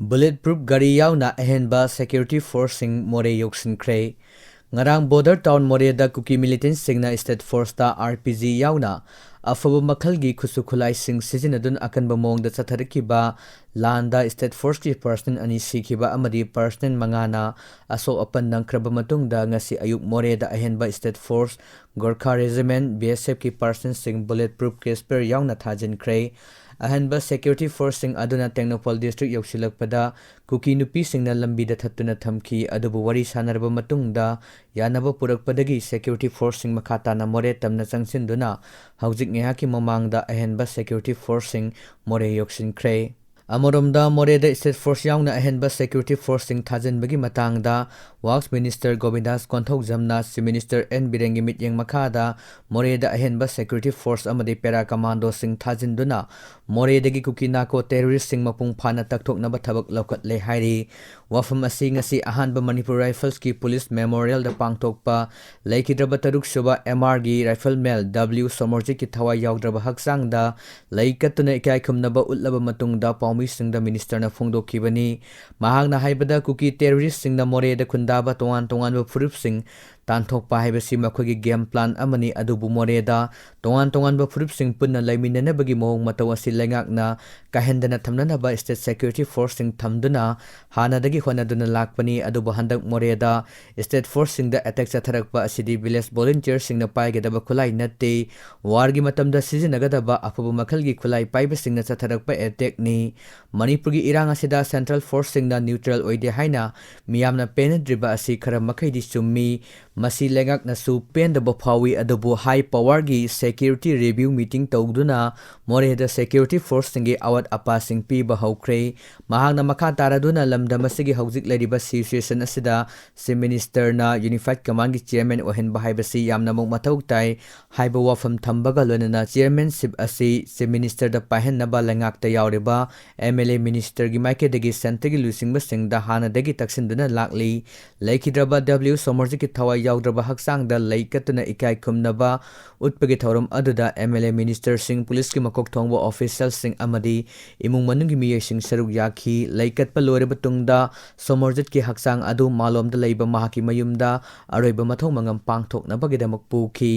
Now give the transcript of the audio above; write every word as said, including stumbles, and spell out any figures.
Bullet proof ꯒꯥꯔꯤ ꯌꯥꯎꯅ ꯑꯍꯦꯟꯕ security force ꯁꯤꯡ ꯃꯣꯔꯦ ꯌꯧꯁꯤꯟꯈ꯭ꯔꯦ꯫ ꯉꯔꯥꯡ border town ꯃꯣꯔꯦꯗ ꯀꯨꯀꯤ militant ꯁꯤꯡꯅ state force ꯇ R P G ꯌꯥꯎꯅ ꯑꯐꯕ ꯃꯈꯜꯒꯤ ꯈꯨꯠꯁꯨ ꯈꯨꯠꯂꯥꯏꯁꯤꯡ ꯁꯤꯖꯤꯟꯅꯗꯨꯅ ꯑꯀꯟꯕ ꯃꯑꯣꯡꯗ ꯆꯠꯊꯔꯛꯈꯤꯕ ꯂꯥꯟꯗ state force ꯀꯤ personnel ꯑꯅꯤ ꯁꯤꯈꯤꯕ ꯑꯃꯗꯤ personnel ꯃꯉꯥꯅ ꯑꯁꯣꯛ ꯑꯄꯟ ꯅꯪꯈ꯭ꯔꯕ ꯃꯇꯨꯡꯗ, ꯉꯁꯤ ꯑꯌꯨꯛ ꯃꯣꯔꯦꯗ ꯑꯍꯦꯟꯕ state force, Gorkha Regiment, B S F ꯀꯤ personnel ꯁꯤꯡ bullet proof case bearer ꯌꯥꯎꯅ ꯊꯥꯖꯤꯟꯈ꯭ꯔꯦ꯫ ꯑꯍꯦꯟꯕ security force ꯁꯤꯡ ꯑꯗꯨꯅ ꯇꯦꯡꯅꯧꯄꯜ district ꯌꯧꯁꯤꯜꯂꯛꯄꯗ ꯀꯨꯀꯤ ꯅꯨꯄꯤꯁꯤꯡꯅ ꯂꯝꯕꯤꯗ ꯊꯠꯇꯨꯅ ꯊꯝꯈꯤ, ꯑꯗꯨꯕꯨ ꯋꯥꯔꯤ ꯁꯥꯅꯔꯕ ꯃꯇꯨꯡꯗ ꯌꯥꯅꯕ ꯄꯨꯔꯛꯄꯗꯒꯤ security force ꯁꯤꯡ ꯃꯈꯥ ꯇꯥꯅ ꯃꯣꯔꯦ ꯇꯝꯅ ꯆꯪꯁꯤꯟꯗꯨꯅ ꯍꯧꯖꯤꯛ ꯉꯥꯏꯍꯥꯛꯀꯤ ꯃꯃꯥꯡꯗ ꯑꯍꯦꯟꯕ security force ꯁꯤꯡ ꯃꯣꯔꯦ ꯌꯧꯁꯤꯟꯈ꯭ꯔꯦ꯫ ꯑꯃꯔꯣꯝꯗ, ꯃꯣꯔꯦꯗ state force ꯌꯥꯎꯅ ꯑꯍꯦꯟꯕ security force ꯁꯤꯡ ꯊꯥꯖꯤꯟꯕꯒꯤ ꯃꯇꯥꯡꯗ Works Minister ꯒꯣꯕꯤꯟꯗꯥꯁ ꯀꯣꯟꯊꯧꯖꯝꯅ Chief Minister N ꯕꯤꯔꯦꯟꯒꯤ ꯃꯤꯠꯌꯦꯡ ꯃꯈꯥꯗ ꯃꯣꯔꯦꯗ ꯑꯍꯦꯟꯕ security force ꯑꯃꯗꯤ para commando ꯁꯤꯡ ꯊꯥꯖꯤꯟꯗꯨꯅ ꯃꯣꯔꯦꯗꯒꯤ ꯀꯨꯀꯤ narco terrorist ꯁꯤꯡ ꯃꯄꯨꯡ ꯐꯥꯅ ꯇꯛꯊꯣꯛꯅꯕ ꯊꯕꯛ ꯂꯧꯈꯠꯂꯦ ꯍꯥꯏꯔꯤ꯫ ꯋꯥꯐꯝ ꯑꯁꯤ ꯉꯁꯤ ꯑꯍꯥꯟꯕ Manipur Rifles ꯀꯤ Police Memorial ꯗ ꯄꯥꯡꯊꯣꯛꯄ ꯂꯩꯈꯤꯗ꯭ꯔꯕ ꯇꯔꯨꯛ ꯁꯨꯕ M R ꯒꯤ rifleman W ꯁꯣꯃꯣꯔꯖꯤꯠꯀꯤ ꯊꯋꯥꯏ ꯌꯥꯎꯗ꯭ꯔꯕ ꯍꯛꯆꯥꯡꯗ ꯂꯩ ꯀꯠꯇꯨꯅ ꯏꯀꯥꯏ ꯈꯨꯝꯅꯕ ꯎꯠꯂꯕ ꯃꯇꯨꯡꯗ ꯄꯥꯎꯃꯤꯁꯤꯡꯗ Minister ꯅ ꯐꯣꯡꯗꯣꯛꯈꯤꯕꯅꯤ꯫ ꯃꯍꯥꯛꯅ ꯍꯥꯏꯕꯗ, ꯀꯨꯀꯤ terrorist ꯁꯤꯡꯅ ꯃꯣꯔꯦꯗ ꯈꯨꯟꯗꯥꯕ ꯇꯣꯉꯥꯟ ꯇꯣꯉꯥꯟꯕ ꯐꯨꯔꯨꯞꯁꯤꯡ ꯇꯥꯟꯊꯣꯛꯄ ꯍꯥꯏꯕꯁꯤ ꯃꯈꯣꯏꯒꯤ game plan ꯑꯃꯅꯤ, ꯑꯗꯨꯕꯨ ꯃꯣꯔꯦꯗ ꯇꯣꯉꯥꯟ ꯇꯣꯉꯥꯟꯕ ꯐꯨꯔꯨꯞꯁꯤꯡ ꯄꯨꯟꯅ ꯂꯩꯃꯤꯟꯅꯅꯕꯒꯤ ꯃꯑꯣꯡ ꯃꯇꯧ ꯑꯁꯤ ꯂꯩꯉꯥꯛꯅ ꯀꯥꯏꯍꯟꯗꯅ ꯊꯝꯅꯅꯕ state security force ꯁꯤꯡ ꯊꯝꯗꯨꯅ ꯍꯥꯟꯅꯗꯒꯤ ꯍꯣꯠꯅꯗꯨꯅ ꯂꯥꯛꯄꯅꯤ꯫ ꯑꯗꯨꯕꯨ ꯍꯟꯗꯛ ꯃꯣꯔꯦꯗ state force ꯁꯤꯡꯗ attack ꯆꯠꯊꯔꯛꯄ ꯑꯁꯤꯗꯤ village volunteer ꯁꯤꯡꯅ ꯄꯥꯏꯒꯗꯕ ꯈꯨꯠꯂꯥꯏ ꯅꯠꯇꯦ꯫ War ꯒꯤ ꯃꯇꯝꯗ ꯁꯤꯖꯤꯟꯅꯒꯗꯕ ꯑꯐꯕ ꯃꯈꯜꯒꯤ ꯈꯨꯠꯂꯥꯏ ꯄꯥꯏꯕꯁꯤꯡꯅ ꯆꯠꯊꯔꯛꯄ attack ꯅꯤ꯫ ꯃꯅꯤꯄꯨꯔꯒꯤ ꯏꯔꯥꯡ ꯑꯁꯤꯗ central force ꯁꯤꯡꯅ neutral ꯑꯣꯏꯗꯦ ꯍꯥꯏꯅ ꯃꯤꯌꯥꯝꯅ ꯄꯦꯟꯅꯗ꯭ꯔꯤꯕ ꯑꯁꯤ ꯈꯔ ꯃꯈꯩꯗꯤ ꯆꯨꯝꯃꯤ꯫ ꯃꯁꯤ ꯂꯩꯉꯥꯛꯅꯁꯨ ꯄꯦꯟꯗꯕ ꯐꯥꯎꯏ, ꯑꯗꯨꯕꯨ high power ꯒꯤ security review meeting ꯇꯧꯗꯨꯅ ꯃꯣꯔꯦꯗ security force ꯁꯤꯡꯒꯤ ꯑꯋꯥꯠ ꯑꯄꯥꯁꯤꯡ ꯄꯤꯕ ꯍꯧꯈ꯭ꯔꯦ꯫ ꯃꯍꯥꯛꯅ ꯃꯈꯥ ꯇꯥꯔꯗꯨꯅ ꯂꯝꯗꯝ ꯑꯁꯤꯒꯤ ꯍꯧꯖꯤꯛ ꯂꯩꯔꯤꯕ situation ꯑꯁꯤꯗ Chief Minister ꯅ Unified Command ꯒꯤ chairman ꯑꯣꯏꯍꯟꯕ ꯍꯥꯏꯕꯁꯤ ꯌꯥꯝꯅꯃꯛ ꯃꯊꯧ ꯇꯥꯏ ꯍꯥꯏꯕ ꯋꯥꯐꯝ ꯊꯝꯕꯒ ꯂꯣꯏꯅꯅ chairmanship ꯑꯁꯤ Chief Minister ꯗ ꯄꯥꯏꯍꯟꯅꯕ ꯂꯩꯉꯥꯛꯇ ꯌꯥꯎꯔꯤꯕ M L A minister ꯒꯤ ꯃꯥꯏꯀꯩꯗꯒꯤ centre ꯒꯤ ꯂꯨꯆꯤꯡꯕꯁꯤꯡꯗ ꯍꯥꯟꯅꯗꯒꯤ ꯇꯛꯁꯤꯟꯗꯨꯅ ꯂꯥꯛꯂꯤ꯫ ꯂꯩꯈꯤꯗ꯭ꯔꯕ W ꯁꯣꯃꯣꯔꯖꯤꯠꯀꯤ ꯊꯋꯥꯏ ꯌꯥꯎꯗ꯭ꯔꯕ ꯍꯛꯆꯥꯡꯗ ꯂꯩ ꯀꯠꯇꯨꯅ ꯏꯀꯥꯏ ꯈꯨꯝꯅꯕ ꯎꯠꯄꯒꯤ ꯊꯧꯔꯝ ꯑꯗꯨꯗ M L A, minister ꯁꯤꯡ, ꯄꯨꯂꯤꯁꯀꯤ ꯃꯀꯣꯛ ꯊꯣꯡꯕ official ꯁꯤꯡ ꯑꯃꯗꯤ ꯏꯃꯨꯡ ꯃꯅꯨꯡꯒꯤ ꯃꯤꯑꯣꯏꯁꯤꯡ ꯁꯔꯨꯛ ꯌꯥꯈꯤ꯫ ꯂꯩ ꯀꯠꯄ ꯂꯣꯏꯔꯕ ꯇꯨꯡꯗ ꯁꯣꯃꯣꯔꯖꯤꯠꯀꯤ ꯍꯛꯆꯥꯡ ꯑꯗꯨ ꯃꯥꯂꯣꯝꯗ ꯂꯩꯕ ꯃꯍꯥꯛꯀꯤ ꯃꯌꯨꯝꯗ ꯑꯔꯣꯏꯕ ꯃꯊꯧ ꯃꯉꯝ ꯄꯥꯡꯊꯣꯛꯅꯕꯒꯤꯗꯃꯛ ꯄꯨꯈꯤ꯫